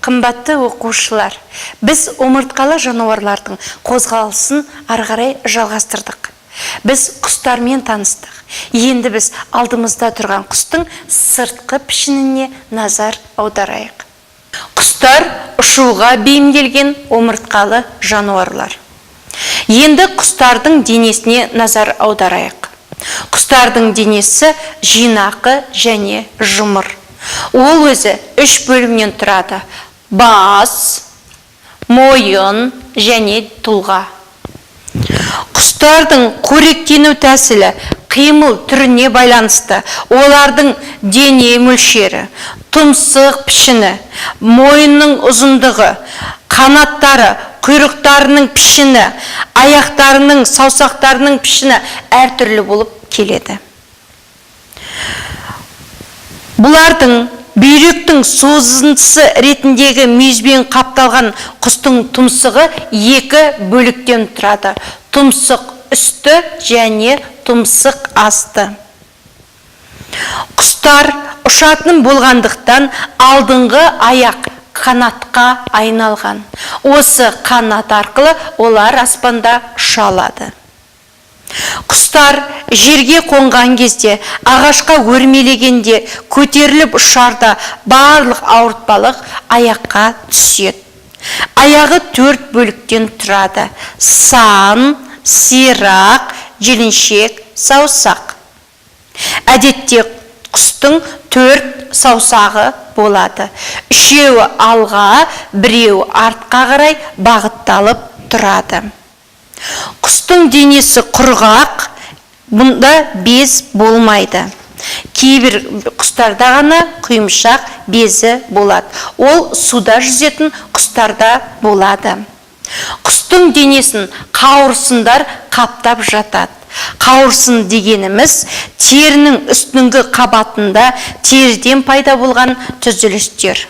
Қымбатты оқушылар, біз омыртқалы жануарлардың қозғалысын ары қарай жалғастырдық. Біз құстармен таныстық. Енді біз алдымызда тұрған құстың сыртқы пішініне назар аударайық. Құстар ұшуға бейімделген омыртқалы жануарлар. Енді құстардың денесіне назар аударайық. Құстардың денесі жинақы және жұмыр. Ол өзі үш бөлімнен тұрады: бас, мойын және тұлға. Құстардың қоректену тәсілі қимыл түріне байланысты. Олардың дене мөлшері, тұмсық пішіні, мойнының ұзындығы, қанаттары, құйрықтарының пішіні, аяқтарының, саусақтарының пішіні әртүрлі болып келеді. Бұлардың бүйректің созындысы ретіндегі мүйізбен қапталған құстың тұмсығы екі бөліктен тұрады: тұмсық үсті және тұмсық асты. Құстар ұшатын болғандықтан, алдыңғы аяқ қанатқа айналған. Осы қанат арқылы олар аспанда ұша алады. Құстар жерге қонған кезде, ағашқа өрмелегенде, көтеріліп ұшарда барлық ауыртпалық аяққа түседі. Аяғы төрт бөліктен тұрады: сан, сирақ, желіншек, саусақ. Әдетте құстың төрт саусағы болады: үшеуі алға, біреуі артқа қарай бағытталып тұрады. Құстың денесі құрғақ, бұнда без болмайды. Кейбір құстарда ғана құйымшақ безі болады, ол суда жүзетін құстарда болады. Құстың денесін қауырсындар қаптап жатады. Қауырсын дегеніміз — терінің үстіңгі қабатында теріден пайда болған түзілістер.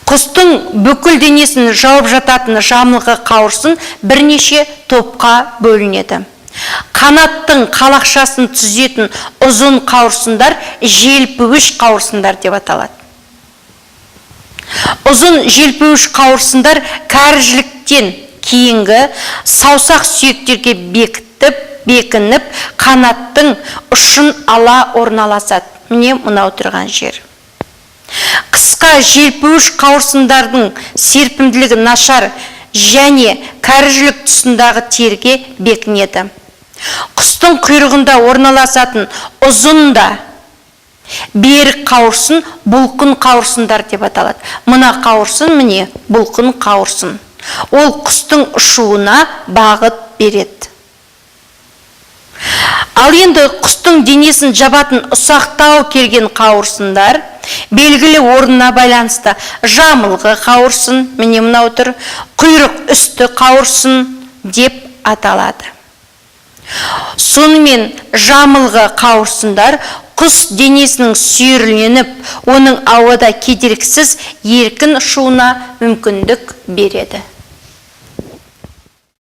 Құстың бүкіл денесін жауып жататын жамылғы қауырсын бірнеше топқа бөлінеді. Қанаттың қалақшасын түзетін ұзын қауырсындар желпуіш қауырсындар деп аталады. Ұзын желпуіш қауырсындар кәрі жіліктен кейінгі саусақ сүйектерге бекітіп, бекініп, қанаттың ұшын ала орналасады. Міне, мынау тұрған жер. Қысқа желпуіш қауырсындардың серпімділігі нашар және кәрі жілік тұсындағы теріге бекінеді. Құстың құйрығында орналасатын ұзын да берік қауырсын бұлқын қауырсындар деп аталады. Мына қауырсын, міне, бұлқын қауырсын. Ол құстың ұшуына бағыт береді. Ал енді құстың денесін жабатын ұсақтау келген қауырсындар белгілі орнына байланысты жамылғы қауырсын, міне, мынау тұр, құйрық үсті қауырсын деп аталады. Сонымен, жамылғы қауырсындар құс денесінің сүйірленіп, оның ауада кедергісіз еркін ұшуына мүмкіндік береді.